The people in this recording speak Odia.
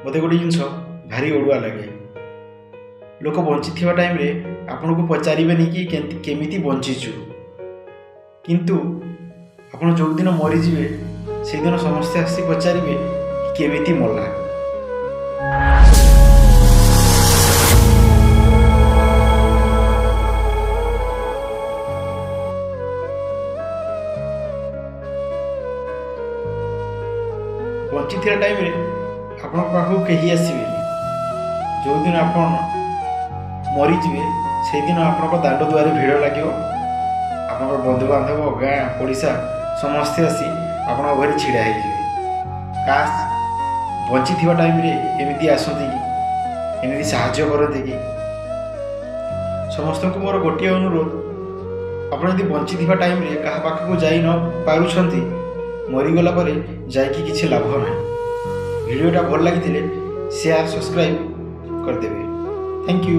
ମୋତେ ଗୋଟେ ଜିନିଷ ଭାରି ଅଡ଼ୁଆ ଲାଗେ। ଲୋକ ବଞ୍ଚିଥିବା ଟାଇମ୍ରେ ଆପଣଙ୍କୁ ପଚାରିବେନି କି କେମିତି ବଞ୍ଚିଛୁ, କିନ୍ତୁ ଆପଣ ଯେଉଁଦିନ ମରିଯିବେ ସେଇଦିନ ସମସ୍ତେ ଆସି ପଚାରିବେ କେମିତି ମଲା। ବଞ୍ଚିଥିବା ଟାଇମ୍ରେ ଆପଣଙ୍କ ପାଖକୁ କେହି ଆସିବେନି, ଯେଉଁଦିନ ଆପଣ ମରିଯିବେ ସେଇଦିନ ଆପଣଙ୍କ ଦାଣ୍ଡ ଦୁଆରେ ଭିଡ଼ ଲାଗିବ। ଆପଣଙ୍କର ବନ୍ଧୁବାନ୍ଧବ, ଗାଁ ପଡ଼ିଶା ସମସ୍ତେ ଆସି ଆପଣଙ୍କ ଘରେ ଛିଡ଼ା ହେଇଯିବେ। କାଶ ବଞ୍ଚିଥିବା ଟାଇମ୍ରେ ଏମିତି ଆସନ୍ତି କି, ଏମିତି ସାହାଯ୍ୟ କରନ୍ତି କି। ସମସ୍ତଙ୍କୁ ମୋର ଗୋଟିଏ ଅନୁରୋଧ, ଆପଣ ଯଦି ବଞ୍ଚିଥିବା ଟାଇମ୍ରେ କାହା ପାଖକୁ ଯାଇ ନ ପାରୁଛନ୍ତି, ମରିଗଲା ପରେ ଯାଇକି କିଛି ଲାଭ ନାହିଁ। ଭିଡ଼ିଓଟା ଭଲ ଲାଗିଥିଲେ ସେୟାର, ସବସ୍କ୍ରାଇବ୍ କରିଦେବେ। Thank you.